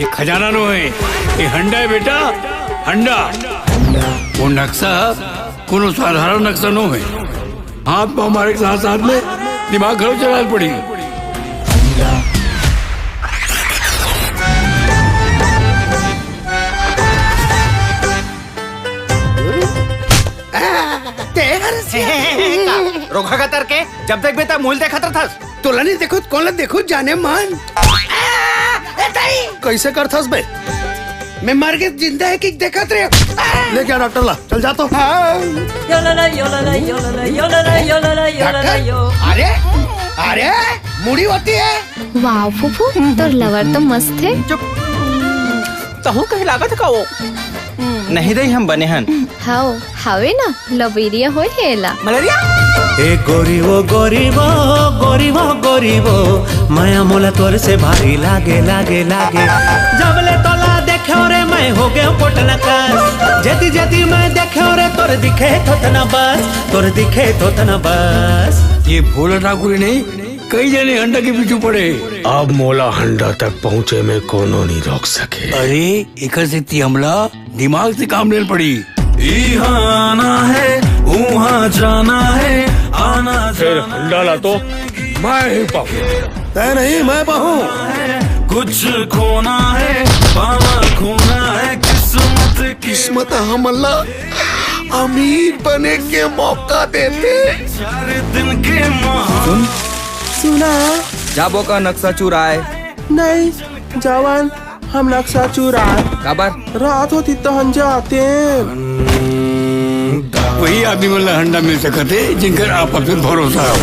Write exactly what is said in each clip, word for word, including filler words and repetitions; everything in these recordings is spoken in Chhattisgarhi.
ये खजाना नो हे, ये हंडा हे बेटा, हंडा। वो नक्शा कोनो साधारण नक्शा नो हे। हाथ में हमारे साथ साथ में दिमाग खराब चला पड़ी। रोखा का तरके, जब देख बेटा मूल देखत रहथस। तोला नहीं देखो, कौन ला देखो जाने मन। ए दाई! कैसे करथस बे? मैं मर के जिंदा हे कि देखत रहे। ले क्या डॉक्टर ला, चल जा तो। हाँ। यो ला ला, यो ला ला, यो ला ला, यो ला ला, यो ला ला, यो ला ला, डॉक्टर? यो। अरे, अरे, मुड़ी होती है। वाह फूफू, तोर लवर तो मस्त हे। चुप। तहूँ कहीं लागत का वो? नहीं दई, हम बने हन। हाव, हावे ना, लबेरिया होय हे एला। मलेरिया? ए गोरी वो, गोरी वो, गोरी वो, गोरी वो, मया मोला तोर से भारी लागे, लागे, लागे। जब ले तोला देखे रे, मैं हो गए पोटना कस। जति जति मैं देखे रे, तोर दिखे थोथना बस, तोर दिखे थोथना बस। ये भोला ठाकुर ही नहीं, कई जने हंडा के पीछू पड़े। अब मोला हंडा तक पहुँचे में कोनो नहीं रोक सके। अरे, एकर सेती हमला दिमाग से काम लेल पड़ी। इहाँ आना है, उहाँ जाना है, आना फिर जाना हंडा ला तो मैं ही पाहूँ। तय नहीं, मैं पाहूँ। कुछ खोना है, पाना खोना है, किस्मत की किस्मत हमला अमीर बने के मौका देते। चार दिन के सुन। सुना। जाबो का नक्शा चुराए? नहीं, जवान, हम नक्शा चुराए। काबर? रात होती तहन जाते। वही आदमी मन ला हंडा मिल सकत हे, जिनकर आपस में भरोसा हो।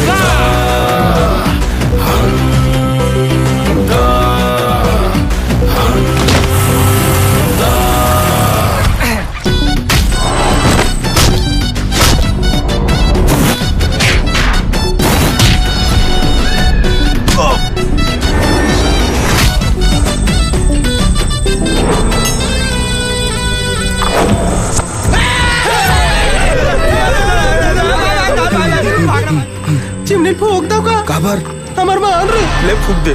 चिमनी फूंक दो का? काबर? हमर मान रे। ले फूंक दे।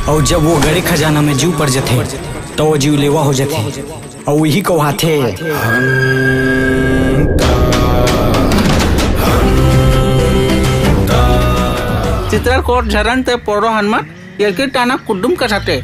अउ जब वो गड़े खजाना में जीव पड़ जथे, त वो जीव लेवा हो जथे। अउ इही कहाथे। चित्रकोट झरन ते पोरो हनुमान, ये की टाना कुड्डुम कसाते।